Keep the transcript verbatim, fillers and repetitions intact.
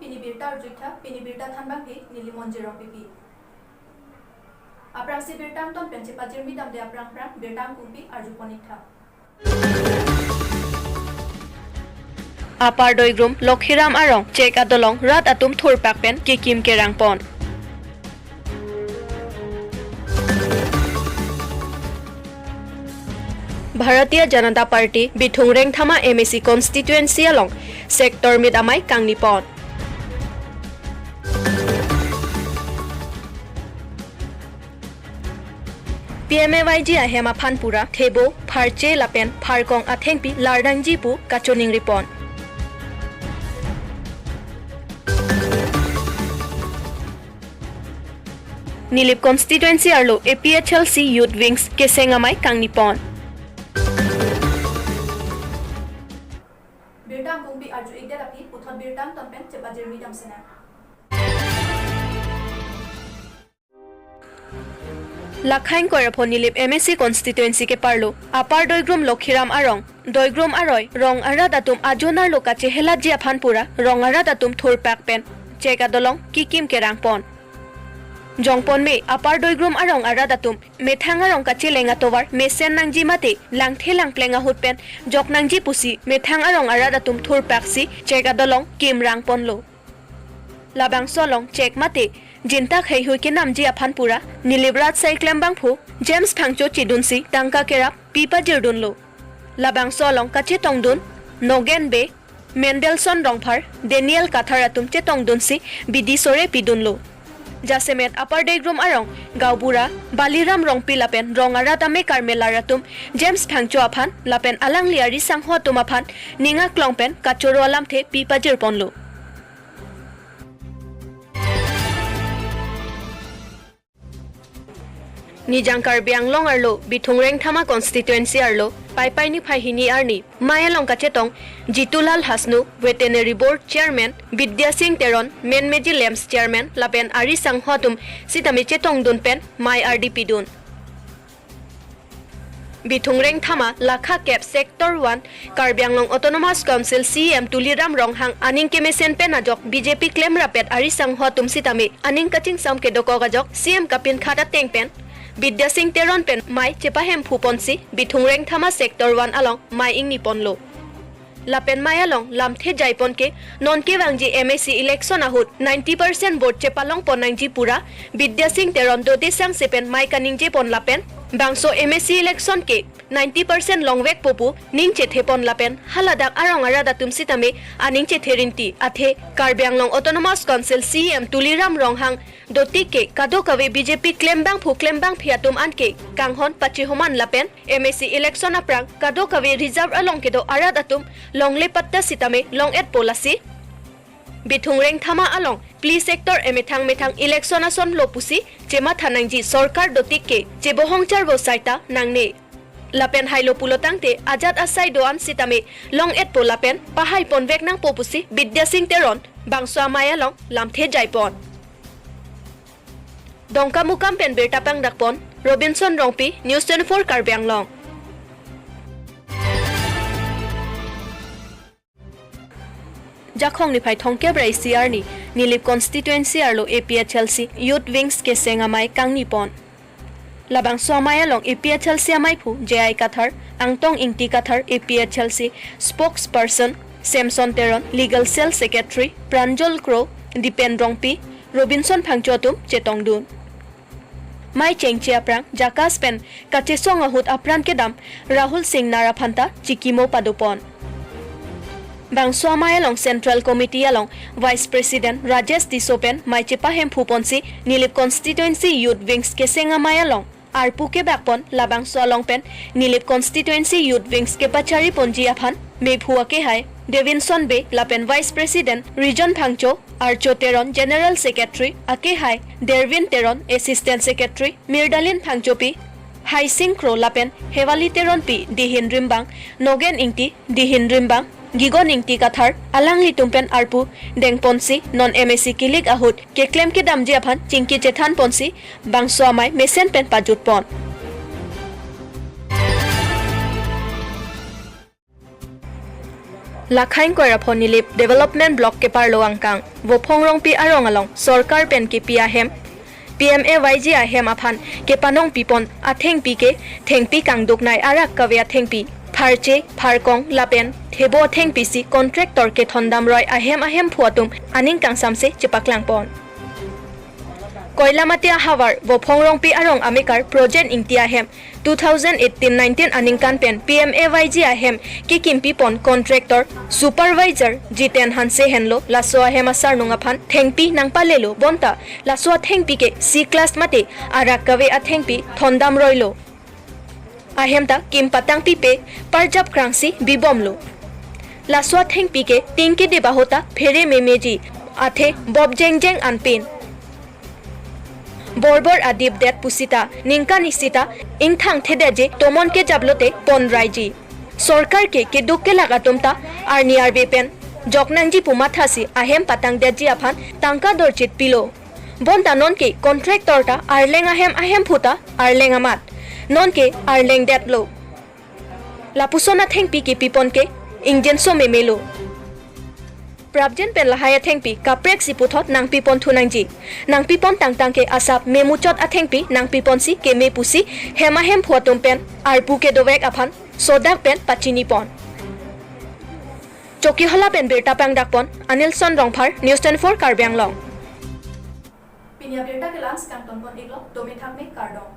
Pini birta arju-iktha, pini birta thanbangke neli Monjir Rongpipi. Aphrangsi birta angton pen chepajirmi damde aphrang aphrang birta angkungpi arjupon-iktha. Upper Doigrum Lokhiram arong chek adolong rat atum thurpak pen kekim kerangpon. Bharatiya Janata Party Bithung Rengthama M A C constituency along sector meet amei kangnipon. P M A Y G ahem aphan pura thebo, pharche lapen pharkong athengpi lar nangji pu kachoningripon. Nilip constituency arlo A P H L C Youth Wings keseng amei kangnipon. Birta angkungpi arju-ikdet aphi puthot birta angton pen chepajirmi damsinang. Lakhain koirapho Nilip M A C constituency keparlo Upper Doigrum Lokhiram arong Doigrum aroi rong arat atum ajonar lo kachehelatji aphan pura rong arat atum thurpak pen chek adolong kekim kerangpon. Jongpon me Upper Doigrum arong arat atum methang arong kacheleng atovar mesen nangji mate langthe langpleng ahut pen jok nangji pusi methang arong arat atum thurpaksi chek adolong kimrangponlo. Labangso along chek mate jintak heihui kenamji aphan pura Nilip Rajsai klembangphu James Phangcho chedunsi tangka kerap pipajirdunlo. Labangso along kachetongdun Nogen Bey, Mendelssohn Rongphar, Daniel Kathar atum chetongdunsi bidi sore pidunlo. Jasemet Upper Doigrum arong gaonbura Baliram Rongpi lapen rong arat amekar melar atum James Phangcho aphan lapen alangli ari sangho atum aphan ning aklong pen kachoro alamthe pipajirponlo. Nijang Karbi Anglong arlo Bithung Rengthama constituency arlo Paipai niphai hini arni mei along kachetong Jitulal Hasnu, Veterinary Board Chairman, Bidya Singh Teron, Men Meji Lamps Chairman lapen ari sangho atum sitame chetongdun pen mei ardi pidun. Bithung Rengthama Lakha Kep Sector one Karbi Anglong Autonomous Council C E M Tuliram Ronghang aning kemesen pen ajok B J P klemrapet ari sangho atum sitame aning kachingsam kedokok ajok C E M kapinkhat ateng pen Bidya Singh Teron pen mei chepahemphuponsi Bithung Rengthama Sector one along mei ingniponlo. Lapen mei along lamthe jaipon ke non kevangji M A C election ahut ninety percent vote chepalongpon nangji pura Bidya Singh Teron dode sangse pen mei kaningjepon lapen bangso M A C election ke ninety percent longvekpo pu ning chethepon lapen haladak arong arat atum sitame aning chethe rinti athe Karbi Anglong Autonomous Council C E M Tuliram Ronghang dotik ke kadokave B J P klembangphu klembangphi atum anke kanghon pachehoman lapen M A C election aphrang kadokave reserve along kedo arat atum longle patta sitame long-etpo lasi Bithung Rengthama along phli sector emethang methang election asonlo pusi chematha nangji sorkar dotik ke chebohong charvo saita nangne. Lapen hailo pulo tangte ajat asai do-an sitame long-etpo lapen pahaiponvek nangpo pusi Bidya Singh Teron bangso amei along lamthe jaipon. Dongkamukam pen birta pangdakpon Robinson Rongpi, News twenty-four Karbi Anglong. Jakhong niphai thomkep ra isi arni Nilip constituency arlo A P H L C Youth Wings keseng amei kangnipon. Labangso amei along A P H L C ameiphu J I Kathar, Angtong Ingti Kathar, A P H L C spokesperson Samson Teron, Legal Cell Secretary Pranjal Kro, Dipen Rongpi, Robinson Phangcho atum chetongdun. Mei chengche aphrang JACAS pen kachesong ahut apran kedam Rahul Singnar aphanta chikimo padopon. Bangso amei along Central Committee along Vice President Rajesh Tisso pen mei chepahemphuponsi Nilip Constituency Youth Wings keseng amei along arpu kebakpon, labangso along pen Nilip Constituency Youth Wings kepachariponji aphan mephu akehai Devinson Bey lapen Vice President Rijon Phangcho, Archo Teron General Secretary, akehai Dervin Teron Assistant Secretary, Mirdalin Phangchopi, Haising Kro lapen Hewali Teronpi Dihin Rimbang, Nogen Ingti Dihin Rimbang, Gigon Ingti Kathar, alanglitum pen arpu dengponsi non M A C kilik ahut keklem kedamji aphan chingki chethanponsi bangso amei mesen pen pajutpon. Lakhain Koiraphon Nilip Development Block keparlo angkang Vophong Rongpi arong along sorkar pen kepi ahem P M A Y G ahem aphan kepanong pipon athengpi ke thengpi kangduknei arak kave athengpi, pharche, pharkong lapen thebo athengpi si contractor kethondamroi ahem ahemphu atum aning kangsamse chepaklangpon. Koilamati ahavar Vophong Rongpi arong amekar Projen Ingti ahem two thousand eighteen nineteen aningkan pen P M A Y G ahem kekimpipon contractor supervisor Jiten Hanse henlo laso ahem asarnung aphan thengpi nangpalelo bonta laso athengpi ke C class mate arak kave athengpi thondamroilo. Ahem ta kim patangpipe parjap krangsi bibomlo. Laso athengpi ke ting kede bahota phere memeji athe bob jengjeng anpin. Borbor adipdet pusita ningkan isita ingthang thedetji tomon kejaplote ponraiji. Sorkar ke keduk kelak atum ta arni arve pen joknangji pu mathasi ahem patangdetji aphan tangka dorchit pilo. Bonta nonke contractor ta arleng ahem ahemphu ta arleng amat. Nonke arlengdetlo. Lapuson athengpi kepipon ke ingjinso memelo. Prapjin pen lahai athengpi kaprek si puthot nangpipon thunangji. Nangpipon tangtang ke asap memuchot athengpi nangpiponsi keme pusi hem ahemphu atum pen arpu kedovek aphan sodak pen pachinipon. Chokihola pen birta pangdakpon Anilson Rongphar, News twenty-four Karbi Anglong. Pini abirta ke la-an si kangtonpon iklo, dome thakme kardom.